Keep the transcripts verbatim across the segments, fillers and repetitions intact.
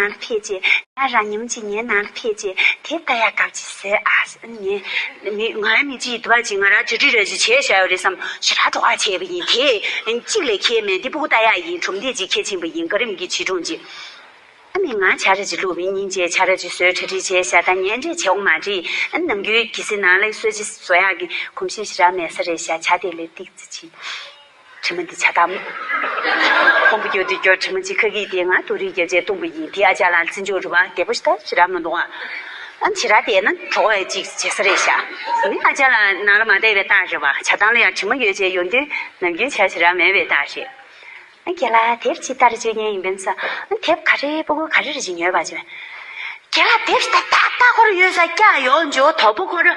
ནང་ལ་ཕེབས་རྗེས། ང་རང་ཉིན་གཅིག་ངའི་ནང་ལ་ཕེབས་རྗེས་དེབ་ལྟ་ཡག་སྐབས་ཅིག་བཟོས་ཨ། ངས་མི་ང་རང་མི་གཅིག་དུ་བ་ཅིག་ང་རང་ཅོ་འདྲི་ར་ཅིག་བྱས་བཞག་ཡོད་རེད་བསམ་ཞེ་དྲག་སྤྲོ་བ་བྱས་པ་ཡིན། དེ་གཅིག་ལས་ཁྱེར་མེད། དེ་སྤུ་གུ་ལྟ་ཡག་ཡིན། གྲུབ་འདེགས་ཅིག་ཁྱེར་ཕྱིན་པ་ཡིན། ག་རིམ་གྱི་བྱིས་སྒྲུང་ཅིག་ཨ་ནི་ང་ཇ་ར་ཅིག་བླུགས་པ་ཡིན། སྙིང་རྗེ་ཇ་ར་ཅིག་བཟོས་གྲ་སྒྲིག་བྱས་བཞག་ད་ངས་འདྲ་བྱེད་འོང་མ་རེད། ཨ་ནི་ནམ་རྒྱུན་གལ་སྲིད་ནང་ལ་གསོལ་ཇ་བཟོ་ཡག་གི་གོམས་གཤིས་ཞེ་དྲག་མེད་ས་རེད་ཤག་ཇ་དེ་ལས་ཏིག་ཙི་ཅིག་དྲི་མ་འདི་ཇ་དམ། ཁོང་པ་སྐྱོར་དུ་སྐྱོར་དྲི་མ་གཅིག་ཁ་གིས་དེ་ང་དུ་རིག་རྒྱབ་བྱས་བཏུང་བ་ཡིན། དེ་ཨ་ཅག་ལ་བརྩི་འཇོག་རེད་བ། དེ་པོ་ཞིག་ད་ཞེ་དྲག་མི་འདུག་ཨ། ཨ་ནི་ཞེ་དྲག་བསྡད་ན་གྲོགས་ཡ་གཅིག་བྱེད་ས་རེད་ཤག་ཨ་ནི་ཨ་ཅག་ལ་ནང་ལ་མ་བསྡད་པའི་རྟགས་རེད་བ། ཇ་དམ་ལ་ཡང་དྲི་མ་ཡོད་བྱས་ཡོང་དུས་ནམ་རྒྱུན་ཇ་ཞེ་དྲག་མེད་པའི་རྟགས་རེད། ཨ་རྒན་ལགས་དེབ་ཅིག་ལྟ་ར་བཅུག་མཁན་ཡིན་པས་ཟེར། ཨ་དེབ་ག་རེ་སྤུ་གུ་ག་རེ་རེ་ཅིག་ཉོས་པ་བྱས། རྒན་ལགས་དེབ་ད་ད་ད་ཁོ་ར་ཡོད་ས་སྐྱག་ཡོང་འཇོག་དོ་པོ་ཁོ་ར་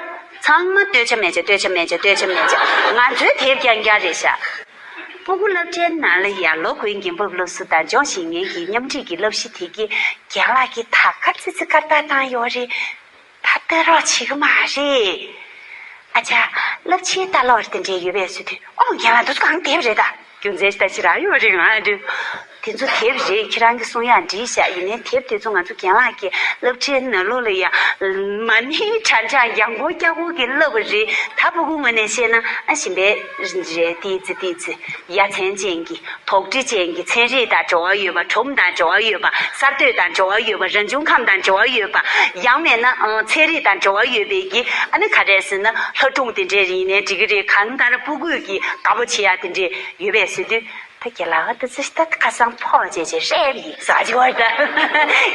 ཚང་མ་སྟོད་ཆ་མེད་ཆ་སྟོད་ཆ་མེད་ཆ་སྟོད་ཆ་མེད་ཆ་ང་ཚོའི་དེབ་རྐྱང་རྐྱང་རེད་ཤག་སྤུ་གུ་སློབ་གྲྭའི་ནང་ལ་ཡ་ལོ་དགུའི་འགན་བབས་སློབ་གསོ་དང་སྦྱོང་བཞིན་ངེད་ཀྱི་མཉམ་འཁྲིད་ཀྱི་བསླབ་གཞི་དེ་གི་རྒན་ལགས་ཀྱིས་ད་ག་ཙི་ཙི་སྐར་རྟགས་བཏང་ཡོད་རེད། ད་ལྟ་རོགས་བྱེད་གི་མ་རེད། ཨ་ཅག་སློབ་ཆེན་ལྟ་ཀློག་དེ་འདྲས་ཡོད་པས་ཟེར་དུས། ཨོ་རྒན་ལགས་འདི་ཚོ་གང་དེབ་རེད་ད། རྒྱུ་མཚན་ཞིག་ད་ཅི་རང་ཡོད་རེད་ང་འདྲི། དེ་ཚོ་དེབ་རེད། ཁྱེད་རང་གིས་གསུང་ཡག་འགྲིག་ཤག་ཡིན་ནའི་དེབ་དེ་ཚོ་ང་ཚོ་རྒན་ལགས་ཀྱིས་སློབ་གྲྭའི་ནང་ལོགས་ལ་ཡ་མ་ཎི་གྲངས་གྲངས་ཡང་སྐོར་བསྐྱར་སྐོར་གྱིས་བསླབས་པ་རེད། ད་སྤུ་གུ་ངོས་ནས་བཤད་ན་ཨ་ཞིམ་པའི་རེད། ཏིག་ཙི་ཏིག་ཙི་ཡ་མཚན་ཅན་གྱི། དོགས་འདྲི་ཅན་གྱི། ཚན་རིག་དང་འབྲེལ་བ་ཡོད་པ། སྒྲུང་དང་འབྲེལ་བ་ཡོད་པ། གསར་གཏོད་དང་འབྲེལ་བ་ཡོད་པ། རང་བྱུང་ཁམས་དང་འབྲེལ་བ་ཡོད་པ། ཡང་མེད་ན་ཨང་ཚན་རིག་དང་འབྲེལ་བ་ཡོད་པའི་གི་ཨ་ནི་ག་རེ་ཟེར་ན་ལྷ་སྒྲུང་དེ་འདྲས་ཡིན་ནའི་འགྲིག་གི་རེད། གང་ལྟར་སྤུ་གུས་ཀྱི་དགའ་པོ་བྱེད་ཡ་དེ་འདྲས་ཡོད་པས་ཟེར་དུས། ད་རྒན་ལགས་ད་ཙི་ད་ཁ་སང་ཕོ་བ་བྱས་བྱས་རེབ་ཡིན་ཟ་ཅི་བར་ད་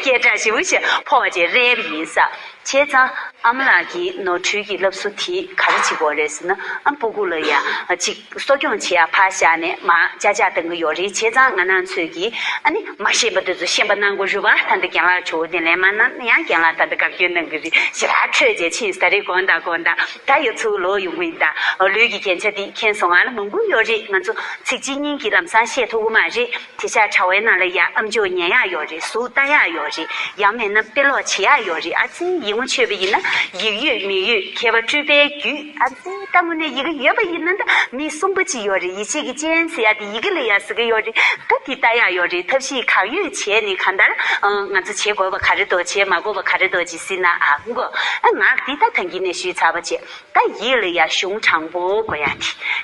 སྐད་གྲགས་ཞེ་པོ་ཞིག་ཕོ་བ་བྱས་རེབ་ཡིན་ཟ། བྱས་ཙང་ཨ་མ་ལགས་ཀྱིས་ནོར་འཁྲུལ་གྱི་སློབ་གསོ་དེ་ག་རེ་བྱེད་དགོས་རེད་ཟེར་ན། ཨ་སྤུ་གུ་ལ་ཡ་གཅིག་གསོ་སྐྱོང་བྱེད་ཡ་ཕར་བཞག་ནས་མར་ཅག་ཅག་བཏང་གི་ཡོད་རེད། བྱས་ཙང་ང་རང་ཚོས་ཀྱིས་ཨ་ནི་མ་ཤེས་པ་དེ་ཚོ་ཤེས་པ་གནང་དགོས་རེད་བ། ད་འདི་རྒན་ལགས་ཇོ་བོ་དེ་ལན་མ་གནང་ན་ཡང་རྒན་ལགས་ད་འདི་དགའ་སྐྱོ་གནང་གི་རེད། ཞེ་དྲག་འཕྲོད་བྱས་ཕྱིན། ད་རེས་དགོངས་དག་དགོངས་དག་ད་ཡོད་ཚུལ་ལོག་ཡོང་གི་ཡིན། ད་ལུས་ཀྱི་རྒྱན་ཆ་འདི་མཁྱེན་སོང་ང་ལ་མང་པོ་ཡོད་རེད། ང་ཚོ་ཚིག་གཅིག་གཉིས་ཀྱིས་ལམ་སང་བཤད་ཐུབ་ཀྱི་མ་རེད། དེ་ཤག་དྲ་བའི་ནང་ལ་ཡ་ཨམ་ཅོག་ཉན་ཡག་ཡོད་རེད། གཟུགས་ལྟ་ཡག་ཡོད་རེད། ཡང་མེད་ན་དཔེ་ཀློག་བྱེད་ཡག་ཡོད་རེད། ཨ་ཙི་ཡིད་ངོ་ཆོད་པ་ཡིན་ན་ཡིག་ཡོད་མིག་ཡོད་མཁས་པ་སྤྲུལ་པའི་རྒྱུད། ཨ་ཙི་ད་དངོས་གནས་ཡི་གེ་ཡོད་པ་ཡིན་ན་ད་མི་གསུམ་པ་ཅིག་ཡོད་རེད། ཡིད་ཆེས་ཀྱི་སྤྱན་ཟེར་ཡག་དེ་ཡི་གེ་ལ་ཡ་ཟེར་གི་ཡོད་རེད། ད་དེ་ལྟ་ཡག་ཡོད་རེད། ཐབས་ཤེས་གང་ཡོད་བྱས་ནས་གང་ལྟར་ཨ་ང་ཚོ་བྱེད་དགོས་པ་ག་རེ་འདུག་བྱེད་མ་དགོས་པ་ག་རེ་འདུག་ཅིག་ཟེར་ན། ཨ་མགོ་ཨ་ང་འདི་ད་ད་གིན་ནས་ཞུས་ཚར་བ་བྱས། ད་ཡིད་ལ་ཡ་གཞུང་དྲང་པོ་དགོས་ཡ་དེ།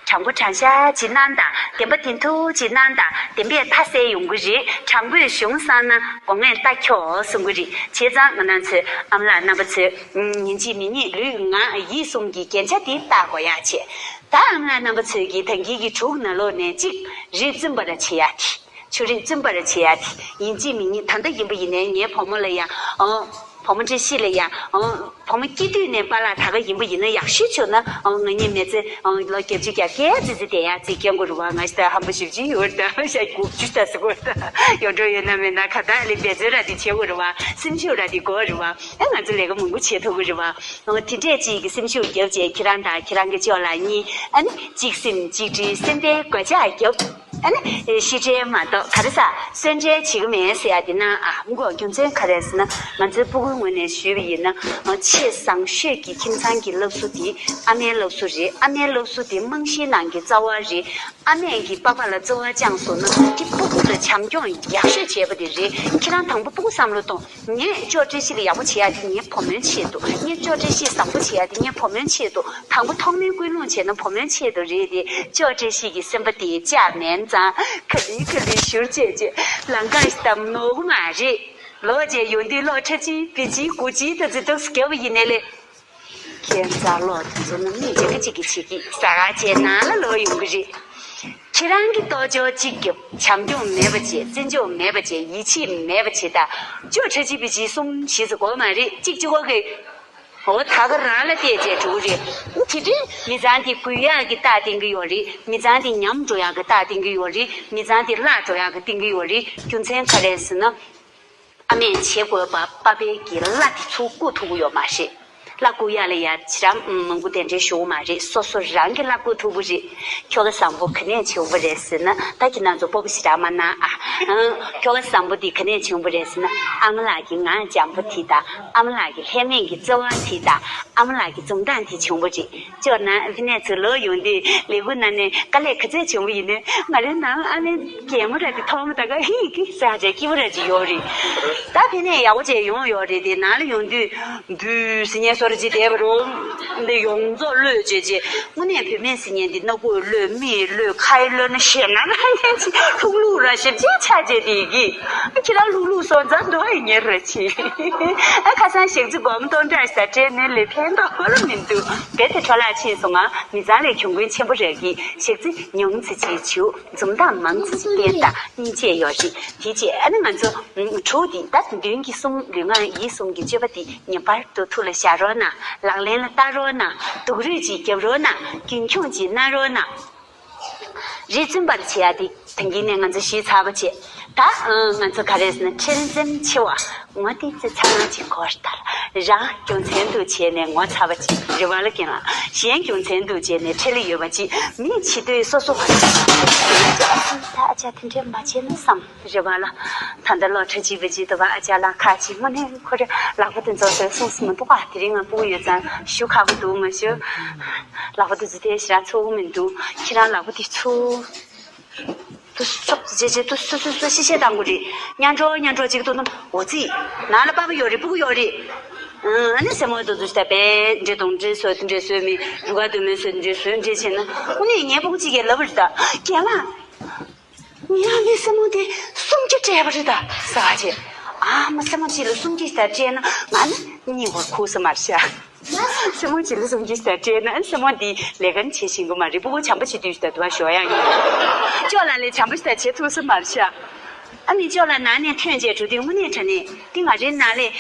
དྲང་པོ་དྲང་བཞག་ཅིག་གནང་དང་། བདེན་པ་བདེན་ཐུག་ཅིག་གནང་དང་། བདེན་པས་མཐའ་གསལ་ཡོང་གི་རེད། དྲང་པོས་གཞུང་བསྲངས་ན་སྒོ་ངས་རྟ་ཁྱོག་གསུང་གི་རེད། བྱས་ཙང་ང་རང་ཚོས་ཨ་མ་ལགས་རྣམ་པ་ཚོས་ཉིན་གཅིག་མི་ཉིད་ལུས་ངག་ཡིད་གསུམ་གྱི་རྒྱན་ཆ་འདི་བཏགས་དགོས་ཡ་བྱས། ད་ཨ་མ་ལགས་རྣམ་པ་ཚོས་ཀྱིས་ད་གིན་གྱི་དྲུག་ནང་ལོགས་ནས་གཅིག་རིགས་བཙུན་པར་བྱེད་ཡ་དེ། ཆོས་རིག་བཙུན་པར་བྱེད་ཡ་དེ་ཡིན་གཅིག་མིན་གཉིས། ད་ལྟ་ཡིན་པ་ཡིན་ནའི་ངའི་བུ་མོ་ལ་ཡ་ཨོ། བུ་མོ་བཀྲ་ཤིས་ལ་ཡ་ཨོ། བུ་མོ་སྐྱེས་དུས་ནས་པཱ་ལགས་ད་ག་ཡིན་པ་ཡིན་ན་ཡག་ཤོས་བྱུང་ན་ཨོ་ང་གཉིས་མི་ཚེ་ཨོ་ལོ་བརྒྱད་ཅུ་གྱ་བརྒྱད་ཙི་ཙི་བསྡད་ཡ་ཙི་སྐྱོན་དགོས་རེད་བ། ང་ཞིག་ད་ཧམ་པ་ཞེ་པོ་ཅིག་ཡོད་རེད་ད། ཤ་དགུ་བཅུ་ད་ཟེར་དགོས་རེད་ད། ཡོད་འགྲོ་ཡོད་ན་མེད་ན་ཁ་ད་ལས་འབད་བརྩོན་ར་དེ་བྱེད་དགོས་རེད་བ། སེམས་ཤུགས་ར་དེ་དགོས་རེད་བ། ཨེ་ང་ཚོ་ལས་ཀ་མང་པོ་བྱེད་ཐུབ་ཀྱི་རེད་བ། ཨོ་དེ་འདྲས་ཅིག་གི་སེམས་ཤུགས་རྒྱབ་བྱས་ཁྱེད་རང་དང་ཁྱེད་རང་གི་ཅོག་ལ་གཉིས་ཨ་ནི་གཅིག་སེམས་གཅིག་སྒྲིལ་སེམས་པའི་སྒོ་ལྕགས་རྒྱབ། ཨ་ནི་ཤི་འདྲེ་མ་གཏོགས་ག་རེ་ཟ་གསོན་འདྲེ་བྱེད་གི་མེད་ཟེར་ཡ་དེ་ན། ཨ་མགོ་རྒྱུ་མཚན་ག་རེ་ཟེར་ན་ང་ཚོའི་སྤུ་གུའི་ངོས་ནས་ཞུས་པ་ཡིན་ན་ཆེས་བཟང་ཤོས་ཀྱི་ཁྱིམ་ཚང་གི་སློབ་གསོ་དེ་ཨ་མའི་སློབ་གསོ་རེད། ཨ་མའི་སློབ་གསོ་དེ་རྨང་གཞིའི་ནང་གི་རྩ་བ་རེད། ཨ་མས་ཀྱིས་པ་ཕ་ལ་བརྩེ་བ་བཅངས་སོང་ན་དེ་སྤུ་གུ་ལ་བྱམས་སྐྱོང་ཡག་ཤོས་བྱས་པ་དེ་རེད། ཁྱེད་རང་དང་པོ་སྤུ་གུ་བསམ་བློ་གཏོང་། ངས་ཅོ་བཀྲ་ཤིས་ལ་ཡག་པོ་བྱེད་ཡ་དེ་ངའི་བུ་མོའི་ཆེད་དུ། ངས་ཅོ་བཀྲ་ཤིས་བཟང་པོ་བྱེད་ཡ་དེ་ངའི་བུ་མོའི་ཆེད་དུ། དང་པོ་ཐོག་མའི་ཀུན་སློང་བྱས་ན་བུ་མོའི་ཆེད་དུ་རེད་དེ། ཅོ་བཀྲ་ཤིས་ཀྱི་སེམས་པ་དེ་ལྕགས་མིན་ཙང་ག་ལེ་ག་ལེ་བཞུར་བྱས་བྱས་ལམ་ཁ་ཞིག་བདམས་ནོར་གི་མ་རེད། ལོག་བྱས་ཡོང་དུས་གློག་ཁྲ་ཆིལ་བི་ཆིལ་དགུ་ཆིལ་ད་ཙི་ཏོག་ཙི་རྒྱབ་པ་ཡིན་ནའི་ལས། ཁྱེད་རང་ལོག་དེ་ཚོ་ནང་མི་གཅིག་གིས་གཅིག་གིས་བྱེད་ཀྱི་ཟ་ག་བྱས་ནང་ལ་ལོག་ཡོང་གི་རེད། ཁྱེད་རང་གིས་ལྟོ་ཅོག་གཅིག་རྒྱབ། བྱམས་སྐྱོང་མེད་པ་བྱས། བརྩི་འཇོག་མེད་པ་བྱས། ཡིད་ཆེས་མེད་པ་བྱས། ད་ཅོ་ཁྲ་ཆིལ་བི་ཆིལ་གསུམ་བཞི་ཙམ་དགོས་མ་རེད། གཅིག་གཅིག་པོ་གི་འོ་ད་ག་རང་ལ་བལྟས་བྱས་འགྲོ་གི་རེད། དེ་དུས་མི་ཚང་དེ་རྒུད་ཡག་གི་རྟགས་བསྟན་གི་ཡོད་རེད། མི་ཚང་དེ་ཉམས་འགྲོ་ཡག་གི་རྟགས་བསྟན་གི་ཡོད་རེད། མི་ཚང་དེ་བརླག་འགྲོ་ཡག་གི་བསྟན་གི་ཡོད་རེད། རྒྱུ་མཚན་ག་རེ་ཟེར་ན། ཨ་མས་བྱེད་དགོས་པ་པ་ཕའི་གི་བླ་དེ་ཚུར་བརྐུ་ཐུབ་ཀྱི་ཡོད་མ་རེད། བླ་སྐུ་ཡ་ལ་ཡ་ཕྱི་ར་མང་པོ་གདན་འདྲེན་ཞུ་བ་མ་རེད། སོ་སོ་རང་གི་བླ་སྐུ་ཐུག་པོ་རེད། ཁྱོ་ག་བཟང་པོ་ག་ནས་བྱུང་བ་རེད་ཟེར་ན། ད་ཁྱེད་རང་ཚོ་སྤོབས་པ་ཞེ་དྲག་མ་གནང་ཨ། ཁྱོ་ག་བཟང་པོ་འདི་ག་ནས་བྱུང་བ་རེད་ཟེར་ན། ཨ་མ་ལགས་ཀྱི་ངག་འཇམ་པོ་དེ་དང་། ཨ་མ་ལགས་ཀྱི་ལྷད་མེད་ཀྱི་བརྩེ་བ་དེ་དང་། ཨ་མ་ལགས་ཀྱི་འཛུམ་མདངས་དེ་བྱུང་བ་རེད། ཅོ་ན་ཕི་ནས་ཚུར་ལོག་ཡོང་དུས་ལས་ཁུངས་ནང་ནས་དཀའ་ལས་ག་ཚད་བྱུང་བ་ཡིན་ནའི། ང་རའི་ནང་ཨ་མའི་གད་མོ་ར་དེ་མཐོང་མ་ཐག་ག་ཧི་ཧི་ཟེར་བྱས་སྐྱིད་པོ་ར་ཅིག་ཡོད་རེད། ད་ཕི་ནས་ཡག་པོ་བྱས་ཡོང་ཡོད་རེད་དེ། ནང་ལ་ཡོང་དུས་འབུ་ཟེར་མཁན་བཟོ་འདྲ་ཅིག་བསྡད་པ་རེད། འདི་ཡོངས་རྫོགས་གློད་བྱས་རྗེས། དངོས་གནས་བུད་མེད་ཟེར་མཁན་འདི་སྣ་སྒོས་གློད། མིག་གིས་གློད། ཁ་ཡིས་གློད་ན་ཞེད་སྣང་ལངས་མཁན་ཅིག་ལྷུག་ལྷུག་ར་ཞེ་པོ་ཅིག་ཆགས་བྱས་དེ་གི། ཁྱེད་རང་ལྷུག་ལྷུག་སོང་ཙང་འདུག་ཨེ་ཉེ་ར་ཆེ། ཨ་ཁ་སང་ཞག་རྩི་སྒོར་མོ་སྟོང་ཕྲག་ཞིག་དང་སྤྲད་ནས་ལས་ཕན་ཐོགས་ཁོ་རང་མི་འདུག་རྦད་དེ་འཕྲོ་བརླག་ཕྱིན་སོང་ང་། མི་ཚང་ལས་གྱོང་གུན་ཆེན་པོ་རག་གི། ཞག་རྩི་ཉུང་ཙམ་ཅིག་བྱུག་འཛུམ་མདངས་མང་ཙམ་ཅིག་བསྟན་དང་། སྙིང་རྗེ་ཡོད་རེད། དེ་རྗེས་ཨ་ནི་ང་ཚོ་དྲུག་འདི་ད་མདུན་གྱི་གསུམ་ལུས་ངག་ཡིད་གསུམ་གྱི་སྤྱོད་པ་འདི་ངེས་པར་དུ་ཐུགས་ལ་བཞག་རོགས་གནང་། ལག་ལེན་ལ་བསྟར་རོགས་གནང་། སྡུག་རུས་ཅིག་རྒྱབ་རོགས་གནང་། རྒྱུན་འཁྱོངས་ཅིག་གནང་རོགས་གནང་། རིགས་བཙུན་པར་བྱེད་ཡ་དེ་ད་གིན་ནས་ང་ཚོ་ཞུས་ཚར་བ་བྱས། ད་ཨ་ང་ཚོ་ག་རེ་ཟེར་ན། ཁྲེལ་འཛེམ་ཆེ་བ། ངོ་ཏོག་ཙམ་ཚ་ངང་ཅིག་དགོས་ད། རང་རྒྱུ་མཚན་དུ་བྱས་ནས་ངོ་ཚ་བ་ཅིག་རེད་པ་ལགས་རྒན་ལགས། གཞན་རྒྱུ་མཚན་དུ་བྱས་ནས་ཁྲེལ་ཡོད་པ་ཅིག་མི་བྱེད་དུས་སོ་སོ། ད་ཨ་ཅག་དེ་འདྲས་མ་བྱས་ན་བསམ། རེད་པ་ལགས། ད་ལྟ་སློབ་གྲྭ་གཅིག་པ་ཅིག་འདུག་པ། ཨ་ཅག་ལགས་ཁ་ཅིག་དངོས་གནས་ཁོ་རེ་ལག་པ་དེ་ཚོ་བཟོས་སོང་སེ་མི་འདུག་ག་དེ་རིང་ང་སྤུ་གུ་ཡོད་ཙང་ཞུ་ཁག་པོ་འདུག་མ་ཞུ། ལག་པ་དེ་ཚོ་དེ་ཞེ་དྲག་ཚུགས་མི་འདུག་ཁྱེད་རང་ལག་པ་དེ་ཚུགས། དུ་ཤོག་ཅེས་བྱས་དུ་སུ་སུ་སུ་ཤི་ཤེས་བཏང་གི་རེད། མཉམ་འགྲོ་མཉམ་འགྲོ་ཅིག་ཏུ་ནམ་འོ་ཙི། ནང་ལ་པ་པ་ཡོད་རེད། སྤུ་གུ་ཡོད་རེད། ཨ་ནི་སེ་མོ་དུ་དུ་ཤ་པེ་འདྲེ་དང་འདྲེ་སོ་འདྲེ་སོ་མི་རུ་ག་དུ་མི་སོ་འདྲེ་སོ་འདྲེ་བྱས་ན། ཨ་ནི་ངའི་སྤུ་གུ་གཅིག་གིས་ལབ་པ་རེད་ད། རྒན་ལགས། ངའི་ཨ་མའི་སེ་མོ་དེ་སུམ་བརྒྱ་སྤྲད་པ་རེད་ད་ཟེར་བ་བྱས། ཨ་མ་སེ་མོ་གཅིག་ལ་སུམ་བརྒྱ་ཞིག་ད་སྤྲད་ན་ང་ནི་གཉིད་ཁུག་ས་མ་རེད་ཤག་སེ་མོ་གཅིག་ལ་སུམ་བརྒྱ་ཞིག་ད་སྤྲད་ན་སེ་མོ་འདི་ལས་ཀ་བྱེད་ཤེས་ཀྱི་མ་རེད། སྤུ་གུ་བྱམས་པོ་བྱེད་དུས་ཤིག་ད་དུ་བ་ཞོག་ཡག་ཡིན། ཅོག་ལ་ལས་བྱམས་པོ་ཞིག་ད་བྱེད་ཐུབ་ས་མ་རེད་ཤག་ཨ་ནི་ཅོག་ལ་ནང་ནས་ཐོན་བྱས་འགྲོ་དུས་དངོས་གནས་དྲང་གནས་འདི་ང་རའི་ནང་ལས་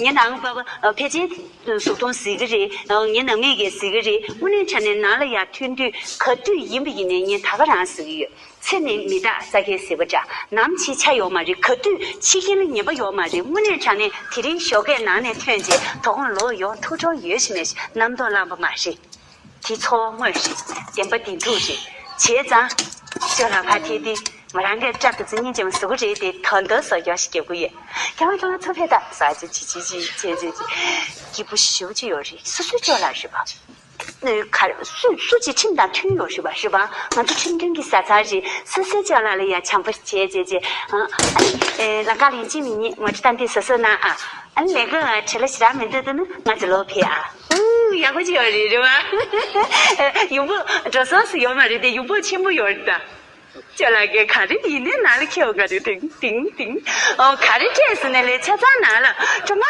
ངའི་ནང་པ་པ་ཕལ་ཆེར་གཟུགས་མཐོང་གཟིགས་ཀྱི་རེད། ངའི་ནང་མི་གིས་གཟིགས་ཀྱི་རེད། དངོས་གནས་དྲང་གནས་ནང་ལ་ཡར་ཐོན་དུས་ག་དུས་ཡིན་པ་ཡིན་ནའི་ངས་ད་ག་རང་གཟིགས་ཀྱི་ཡོད། ཚེ་ནི་མི་རྟག་ས་ཁའི་ཟིལ་པ་འདྲ། ནམ་འཆི་ཆ་ཡོད་མ་རེད། ག་དུས་འཆི་རྐྱེན་ལ་ངེས་པ་ཡོད་མ་རེད། དངོས་གནས་དྲང་གནས་དེ་རིང་ཞོགས་ཀས་ནང་ནས་ཐོན་རྗེས་དོ་དགོང་ལོག་ཡོང་ཐུགས་སྤྲོ་ཡོད་ཞིག་མེད་ཞིག་རྣམ་རྟོག་ལངས་པ་མ་རེད། དེ་འཚོ་བ་དངོས་རེད། བདེན་པ་བདེན་ཐུག་རེད། བྱས་ཙང་། ཅོག་ལ་ཕར་ཐེ་དེ་མོ་རང་གིས་སྐྲ་དེ་ཚོ་སྙིང་རྗེ་མོ་བཟོ་གི་རེད་དེ། ད་འདི་བཟོ་རྒྱུ་ཞིག་རྒྱབ་གི་ཡོད། རྒན་ལགས་རྒན་ལགས་ཚུར་ཕེབས་དང་ཟེར་བྱས་བྱས་བྱས་བྱས་བྱས་བྱས། སྐྱིད་པོ་ཞེ་པོ་ཅིག་ཡོད་རེད། སོ་སོའི་ཅོག་ལ་རེད་པ། ག་སུ་སུ་གཅིག་ཁྲིམས་དང་མཐུན་ཡོད་ཞུ་བ་ཞུ་བ། ང་ཚོ་ཁྲིམས་མཐུན་གྱི་བཟའ་ཚང་རེད། སོ་སོའི་ཅོག་ལ་ལ་ཡ་བྱམས་པོ་བྱས་བྱས་བྱས། ཨ་ཨ་ནི་ལམ་ཁ་ལན་གཅིག་མིན་གཉིས་ངོ་སྤྲོད་ཏན་ཏན་བཟོ་བཟོ་གནང་ཨ། ཨ་ནི་ལས་ཀ་བྲེལ་བ་ཞེ་དྲག་མི་འདུག་འདུག་ན་ང་ཚོ་ལོག་ཕེབས་ཨ། ཨུ་ཡག་པོ་ཅིག་ཡོད་རེད་རེད་བ། ཡོང་འབབ་འགྲོ་སོང་སུ་ཡོད་མ་རེད་དེ། ཡོང་འབབ་ཆེན་པོ་ཡོད་རེད་ད། ཅོག་ལ་གས་ག་རེ་ཡིན་ནའི་ནང་ལ་ཁྱེར་བ་ག་རེ་ཏིང་ཏིང་ཏིང་། ཨོ་ག་རེ་སྤྲད་ཟེར་ནས་ལས་ཆ་ཚང་ནང་ལ་སྤྲོ་མ།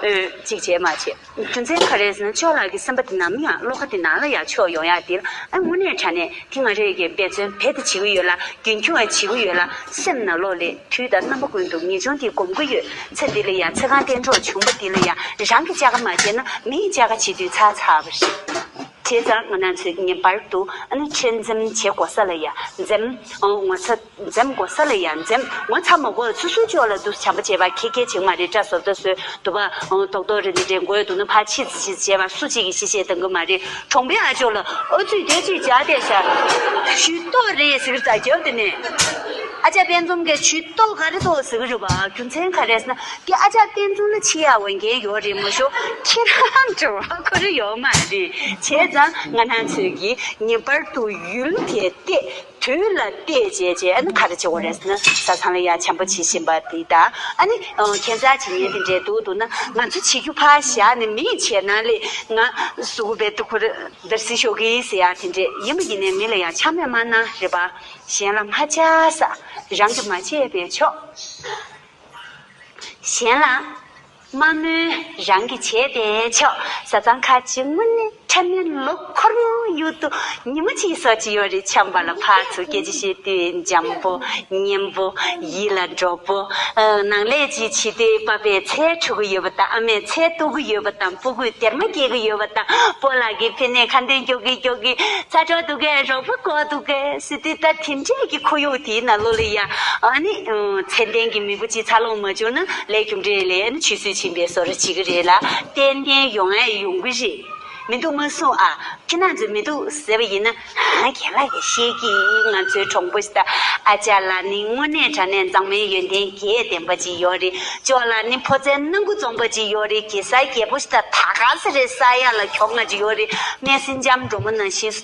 ཨེ་གཅིག་བྱས་མ་བྱས། རྒྱུ་མཚན་ག་རེ་ཟེར་ན་ཅོག་ལ་གི་སེམས་པ་དེ་ནམ་ཡང་བློ་ཁ་དེ་ནང་ལ་ཡར་ཕྱོགས་ཡོང་ཡག་དེ་ལ་ཨ་དངོས་གནས་དྲང་གནས་དེ་ང་རེ་གི་འབད་བརྩོན་རྦད་དེ་བྱེད་ཀྱི་ཡོད་ལ། རྒྱུན་འཁྱོངས་ཡང་བྱེད་ཀྱི་ཡོད་ལ། སེམས་ནང་ལོགས་ལས་དུས་དང་རྣམ་པ་ཀུན་ཏུ་ངེས་འབྱུང་དེ་སྒོམ་གྱི་ཡོད། ཚེ་འདི་ལ་ཡང་ཚེ་གང་གཏན་གྲོགས་བྱུང་བ་འདི་ལ་ཡང་རང་གི་བཅའ་ཁ་མ་བྱས་ན་མིའི་བཅའ་ཁ་བྱེད་དུས་ཚར་ཚར་བ་རེད། བྱས་ཙང་ང་རང་ཚོས་ངེས་པར་དུ་ཨ་ནི་ཁྲེལ་འཛེམ་བྱེད་དགོས་ས་ལ་ཡ་འཛེམ། ཨོ་ངོ་ཚ་འཛེམ་དགོས་ས་ལ་ཡ་འཛེམ། ངོ་ཚ་མ་དགོས། སོ་སོའི་ཅོག་ལ་འདུག་བྱམས་པ་བྱེད་པ་ཁེ་ཁེ་བྱེད་མ་རེད། སྐྲ་བཟོ་ལྟ་བཟོས་འདུག་པ། ཨོ་རྡོག་རྡོག་རེ་འདི་འདྲའི་མགོ་ཡོད་འདུག་ན་ཕར་ཕྱིས་ཕྱིས་བྱས་པ་སུ་གཅིག་གིས་ཤེས་ཤེས་གཏོང་གི་མ་རེད། གྲོང་པའི་ཨ་ཅོག་ལ་ཨ་ཙི་དེ་ཅིག་བྱ་བསྡད་ཤག་ཇུས་གཏོགས་རེད་ཟེར་གི་རེད་ད། རྒྱབ་དེ་ནས་ཨ་ཅག་དཔལ་འཛོམས་ཀྱིས་ཇུས་གཏོགས་ག་རེ་གཏོགས་ཟེར་གི་རེད་པ། རྒྱུ་མཚན་ག་རེ་ཟེར་ན། དེ་ཨ་ཅག་བསྟན་འཛིན་ལ་ཕྱི་ཡག་འོས་འགན་ཡོད་རེད་མ་ཤོག་ཁྱེད་རང་འབྲེལ་བ་ཁོ་རང་ཡོད་མ་རེད། བྱས་ཙང་ང་རང་ཚོས་ཀྱིས་ངེས་པར་དུ་ཡུལ་དེ་བལྟས། དུས་ལ་བལྟས་བྱས་བྱས་ཨ་ནི་ག་རེ་བྱེད་དགོས་རེད་ཟེར་ན། བཟའ་ཚང་ལ་ཡ་བྱམས་པོ་བྱེད་བཞིན་པ་དེ་དང་། ཨ་ནི་ཁྱད་མཚར་བྱེད་ཉེན་དེ་འདྲས་འདུག་འདུག་ན་ང་ཚོ་བྱེད་རྒྱུ་ཕར་བཞག་ནས་མིས་བྱས་ན་ལས་ང་གཟུགས་པོ་རྦད་དེ་ཁོ་རང་འདར་སིག་ཤོར་གི་ཟེར་ཡག་དེ་འདྲས་ཡིན་པ་ཡིན་ནའི་མི་ལ་ཡ་ཆགས་སྨོད་མ་གནང་རེད་པ། གཞན་ལ་མ་ཆགས་ས་རང་གིས་མ་བྱས་པས་ཆོག་གཞན་ལ་མ་སྨོད་རང་གིས་བྱས་པས་ཆོག་བཟའ་ཚང་ཁ་ཅིག་དངོས་གནས་ ཁྲ་མེན་ལོ་འཁོར་མོ་ཡུལ་དུ་ཉི་མ་གཅིག་སོགས་ཅིག་ཡོད་རེད། འཆམ་པ་ལ་ཕར་ཚུར་སྐད་ཆ་བཤད་དུས་འཇམ་པོ་སྙན་པོ་ཡིད་ལ་འགྲོ་པོ། ཨ་ནང་ལས་ཅིག་བྱེད་དུས་པ་ཕས་ཚལ་འཁྲུ་གི་ཡོད་པ་དང་། ཨ་མས་ཚལ་གཏུབ་གི་ཡོད་པ་དང་། སྤུ་གུས་སྡེར་མ་སྐྱེལ་གི་ཡོད་པ་དང་། སྤོ་ལགས་ཀྱིས་ཕི་ནས་ཁ་འདོན་སྐྱོར་གི་སྐྱོར་གི་ཚ་དྲོད་འདུག་གས། རོགས་པ་དགོས་འདུག་གས་ཟེར་དུས། ད་དེ་འདྲས་ཀྱི་ཁོར་ཡུག་དེའི་ནང་ལོགས་ལ་ཡ། ཨ་ནི་ཚད་ལྡན་གྱི་མི་བུ་གཅིག་འཚར་ལོངས་མ་བྱུང་ན་ལས་རྒྱུ་འབྲས་ལས་ཨ་ནི་ཆུད་ཟོས་ཕྱིན་པའི་བཟོ་འདྲ་བྱེད་ཀྱི་རེད་ལ། ཏན་ཏན་ཡོང་ཡ་ཡོང་གི་རེད། མི་འདུག་མ་གསུང་ཨ། ཁྱེད་རང་ཚོས་མི་འདུག་ཟེར་བ་ཡིན་ན། ཧ། རྒན་ལགས་ཀྱིས་ཤེས་ཀྱི། ང་ཚོའི་གྲོགས་པོ་ཞིག་ད། ཨ་ཅག་ལགས་ནི་དངོས་གནས་དྲང་གནས་མཛངས་མའི་ཡོན་ཏན་གྱིས་ལྡན་པ་ཅིག་ཡོད་རེད། ཅོ་ལགས་ནི་ཕོ་རྩལ་སྣ་དགུ་འཛོམས་པ་ཅིག་ཡོད་རེད། གེ་སར་རྒྱལ་པོ་ཞིག་ད། ད་ག་ས་རེད། ས་ཡ་ལ་གྱོང་ང་ཅིག་ཡོད་རེད། སྨན་སྲིན་འཇམ་འགྲོ་མོ་ནང་བཞིན་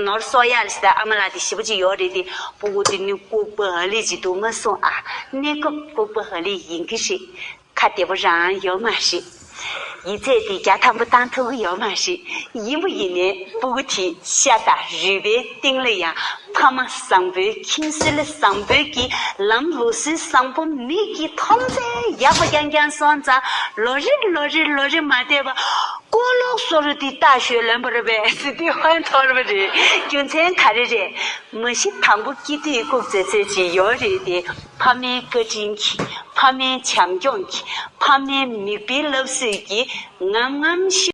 ནོར་གསོག་ཡག་ཞིག་ད། ཨ་མ་ལགས་དེ་ཞེ་པོ་ཅིག་ཡོད་རེད་དེ། སྤུ་གུ་དེ་ནི་ལྐུགས་པ་ཨ་ལི་ཅིག་འདུག་མ་གསུང་ཨ། གནས་སྐབས་ལྐུགས་པ་ཨ་ལི་ཡིན་གྱི་རེད། ཁ་བདེ་པོ་རང་ཡོད་མ་རེད། ཡིག་ཚད་དེ་བརྒྱ་ཐམ་པ་བཏང་ཐུབ་ཀྱི་ཡོད་མ་རེད། ཡིན་པ་ཡིན་ནའི་སྤུ་གུ་དེ་ཤ་དང་རུས་པའི་གཏིང་ལ་ཡང་ཕ་མ་བཟང་པོའི་ཁྱིམ་སྲོལ་བཟང་པོའི་གི་ལམ་ལུགས་སྲོལ་བཟང་པོ་མིག་གིས་མཐོང་ཚད་ཡག་པོ་རྐྱང་རྐྱང་སོང་ཙང་། ལོ་རེ་ལོ་རེ་ལོ་རེ་མ་བསྡད་པ་ཀོ་ལོག་བཟོ་འདྲ་དེ་ལྟ་ཞོད་ལོན་པ་རེད་པས་ཟེར་དུས་ཧོན་འཐོར་བ་རེད། རྒྱུ་མཚན་ག་རེ་རེད། མ་གཞི་དང་པོ་སྐྱེ་དུས་ལྐུགས་ཚད་ཚད་ཅིག་ཡོད་རེད་དེ། ཕ་མའི་བཀའ་དྲིན་གྱིས། ཕ་མའི་བྱམས་སྐྱོང་གིས། ཕ་མའི་མིག་དཔེའི་བསླབ་བྱ་གིས་ངམ་ངམ་ཤི།